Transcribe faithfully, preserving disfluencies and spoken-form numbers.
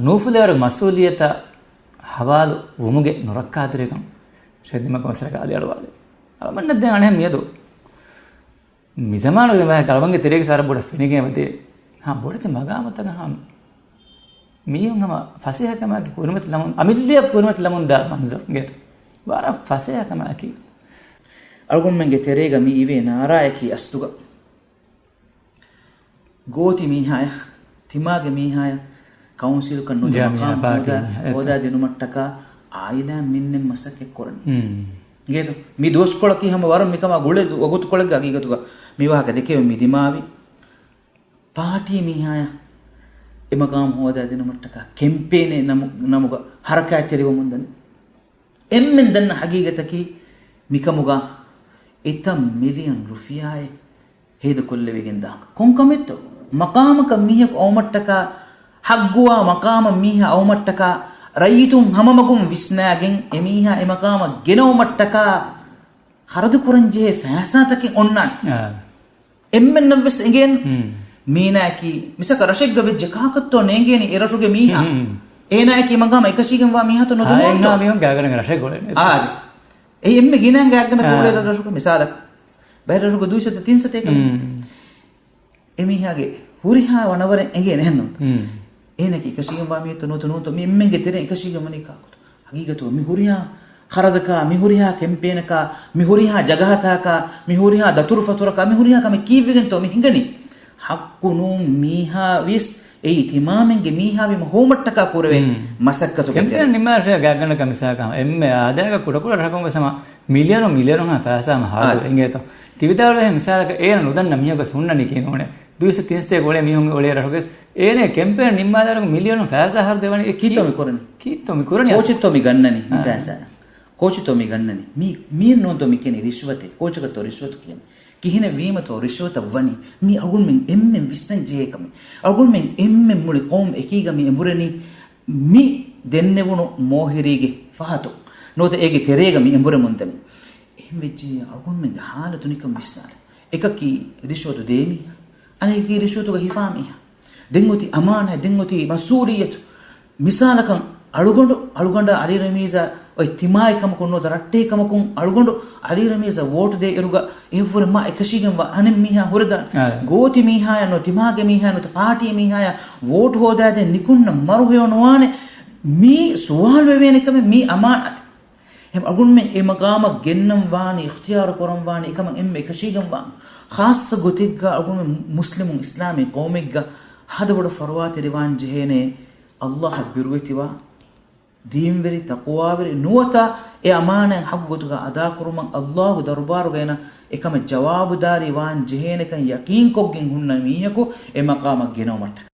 ނޫފުލޭވަރު މަސްއޫލިއްޔަތާ ހަވާލު ވުމުގެ ނުރައްކާތެރިކަން ޝެއްދިމަކު މަސަރަކަށް އަލިއަޅުވާލި. އަޅުމެންނަށް ދެން އަނެއް މިއަދު މި ޒަމާނުގެ މާ ގަޅުވަންގެ ތެރޭގެ ސާރަށް ބޮޑަށް ފެނިގެން ވަދޭ. ހާ، ބޮޑެތި މަގާމުތަކަށް ހާ، މީހުން ހަމަ ފަސޭހަކަމާއެކީ ކުރިމަތި ލަމުން، އަމިއްލައަށް ކުރިމަތި ލަމުން ދާ މަންޒަރު ގޭތަ. ވަރަށް ފަސޭހަކަމާއެކީ. އަޅުގަނޑުމެންގެ ތެރޭގަ މި އިވޭ ނާރާއަކީ އަސްލުގަ ގޯތި މީހާޔަށް، ތިމާގެ މީހާޔަށް ކައުންސިލްކަން ނުދި ޖާމިއާ މަޤާމް ޕާޓީ ހޯދާ، މީހާ އެތަ. ހޯދާ ދިނުމަށްޓަކާ އާއިލާ މިންނެއް މަސައްކަތް ކުރަނީ. ހުން. ގޭތަ؟ މި ދުވަސްކޮޅަކީ ހަމަ ވަރަށް މިކަމާ ގުޅޭ ވަގުތުކޮޅެއްގެ ހަގީގަތުގަ މި ވާހަކަ ދެކެވެ މި ދިމާވި ޕާޓީ މީހާޔަށް އެ މަޤާމް ހޯދާ ދިނުމަށްޓަކާ ކެމްޕޭނެއް ނަމު-، ނަމުގަ ހަރަކާތްތެރިވަމުން ދަނީ. އެންމެން ދަންނަ ހަގީގަތަކީ މިކަމުގަ އެތައް މިލިއަން ރުފިޔާއެއް ހޭދަކޮށްލެވިގެން ދާކަށް. ކޮންކަމެއްތޯ؟ މަޤާމަކަށް މީހަކު އައުމަށްޓަކާ، ޙައްޤުވާ މަޤާމަށް މީހާ އައުމަށްޓަކާ، ރައްޔިތުން ހަމަމަގުން ވިސްނާގެން އެ މީހާ އެ މަޤާމަށް ގެނައުމަށްޓަކާ ޚަރަދު ކުރަންޖެހޭ ފައިސާތަކެއް އޮންނާނެ. އާ. އެންމެންނަށްވެސް އެނގޭނެ. ހުން. މީނާއަކީ މިސަކަށް ރަށެއްގަ ވެއްޖެ ކާކަށްތޯ ނޭނގޭނީ އެ ރަށުގެ މީހާ. ހުން. އޭނާއަކީ މަގާމަށް އެކަށީގެންވާ މީހާތޯ ނުދުންތޯ؟ ހާއެއްހާ މީހުން ގާގަނޑަކަށް ރަށެއް ގުޅޭނެ. އާދެ. އެއީ އެންމެ ގިނައިން ގާގަނޑަކަށް އާ. ގުޅޭ ރަށަކު މިސާލަކަށް. ބައެއް ރަށަކު ދުއިސައްތަ ތިންސައްތަ އެކަނި. ހުން. އެމީހާގެ ހުރިހާ ވަނަވަރެއް އެނގޭނެ އެހެންނު. ހުން. އޭނައަކީ އެކަށީގެންވާ މީހެއްތޯ ނުވަތަ ނޫންތޯ މި އެންމެންގެ ތެރެއިން އެކަށީގެން ވަނީ ކާކުތޯ؟ ހަގީގަތުގަ މި ހުރިހާ ޚަރަދަކާ، މި ހުރިހާ ކެމްޕޭނަކާ، މި ހުރިހާ ޖަގަހަތަކާ، މި ހުރިހާ ދަތުރުފަތުރަކާ، މި ހުރިހާ ކަމެއް ކީއްވެގެންތޯ މި ހިނގަނީ؟ ޙައްޤު ނޫން މީހާވިޔަސް އެއީ ތިމާމެންގެ މީހާވީމަ ހޮވުމަށްޓަކާ ކުރެވޭ ހުން. މަސައްކަތުގެ ކެމްޕޭން ތެރެ. ނިންމާށޭ ގާތްގަނޑަކަށް މިސާލަކަށް އެންމެ އާދައިގަ ކުޑަކުޑަ ރަށަކުން ވެސް ހަމަ މިލިއަނު މިލިއަނު ހާ ފައިސާ ހަމަ ހާދު އާ. އިނގޭތޯ. ތިވިދާޅުވޭ މިސާލަކަށް އޭނަ ނުދަންނަ މީހަކު ވެސް ހުންނަނީކީ ނޫނޭ. ދުއިސައްތަ ތިންސައްތަ އުޅޭ މީހުން އުޅޭ ރަށުގަސް އޭނަ ކެމްޕޭން ނިންމާލާރަކު މިލިއަނު ފައިސާ ހަރު ދެވަނީ އެ ކީ-، ކީއްތޯ މި ކުރަނީ؟ ކީއްތޯ މި ކުރަނީ އަސް؟ ކޯޗެއްތޯ މި ގަންނަނީ މި އާ. ފައިސާ؟ ކޯޗެއްތޯ މި ގަންނަނީ؟ މީ، މީ ނޫންތޯ މި ކިޔަނީ ރިޝްވަތެއް؟ ކޯޗަކަށްތޯ ރިޝްވަތު ކިޔަނީ؟ ކިހިނެއް ވީމަތޯ ރިޝްވަތަށް ވަނީ؟ މީ އަޅުގަނޑުމެން އެންމެން ވިސްނަން ޖެހޭ ކަމެއް. އަޅުގަނޑުމެން އެންމެން މުޅި ޤައުމު އެކީގަ މި އެނބުރެނީ މި ދެންނެވުނު މޯހިރީގެ ފަހަތު. ނުވަތަ އޭގެ ތެރޭގަ މި އެނބުރެމުންދަނީ. އެހެން ވެއްޖެ އަޅުގަނޑުމެންގެ ޙާލަތު ނިކަން ވިސްނާލަ. އެކަކީ ރިޝްވަތު ދޭ މީހާ. އަނެކަކީ ރިޝްވަތުގަ ހިފާ މީހާ. ދެން އޮތީ އަމާނާތް، ދެން އޮތީ މަސްއޫލިއްޔަތު. މިސާލަކަށް އަޅުގަނޑު، އަޅުގަނޑާ އަލީ ރަމީޒާ އޮތް ތިމާއެއް ކަމަކުން ނުވަތަ ރައްޓެހި ކަމަކުން އަޅުގަނޑު އަލީ ރަމީޒަށް ވޯޓު ދޭ އިރުގަ އެއަށްވުރެ މާ އެކަށީގެންވާ އަނެއް މީހާ ހުރެދާނެ. އާ. ގޯތި މީހާޔަށް ނުވަތަ ތިމާގެ މީހާޔަށް ނުވަތަ ޕާޓީ މީހާޔަށް ވޯޓު ހޯދާދޭން ނިކުންނަ މަރު ހެޔޮ ނުވާނެ. މީ ސުވާލު ވެވޭނެ ކަމެއް މީ އަމާނާތެއް. އެހެން އަޅުގަނޑުމެން އެ މަގާމަށް ގެންނަން ވާނީ، އިޚްތިޔާރު ކުރަން ވާނީ އެކަމަށް އެންމެ އެކަށީގެން ވާން. ޚާއްޞަ ގޮތެއްގަ އަޅުގަނޑުމެން މުސްލިމު އިސްލާމީ ޤައުމެއްގަ ހަދަ ބޮޑަށް ފަރުވާތެރިވާން ޖެހޭނެ ﷲ އަށް ބިރުވެތިވާ، ދީންވެރި، ތަޤްވާވެރި ނުވަތަ އެ އަމާނާތް ޙައްޤު ގޮތުގަ އަދާކުރުމަށް ﷲ ގެ ދަރުބާރުގަ އޭނަ އެކަމަށް ޖަވާބުދާރީ ވާން ޖެހޭނެކަން ޔަޤީންކޮށްގެން ހުންނަ މީހަކު އެ މަޤާމަށް ގެނައުމަށްޓަކާ.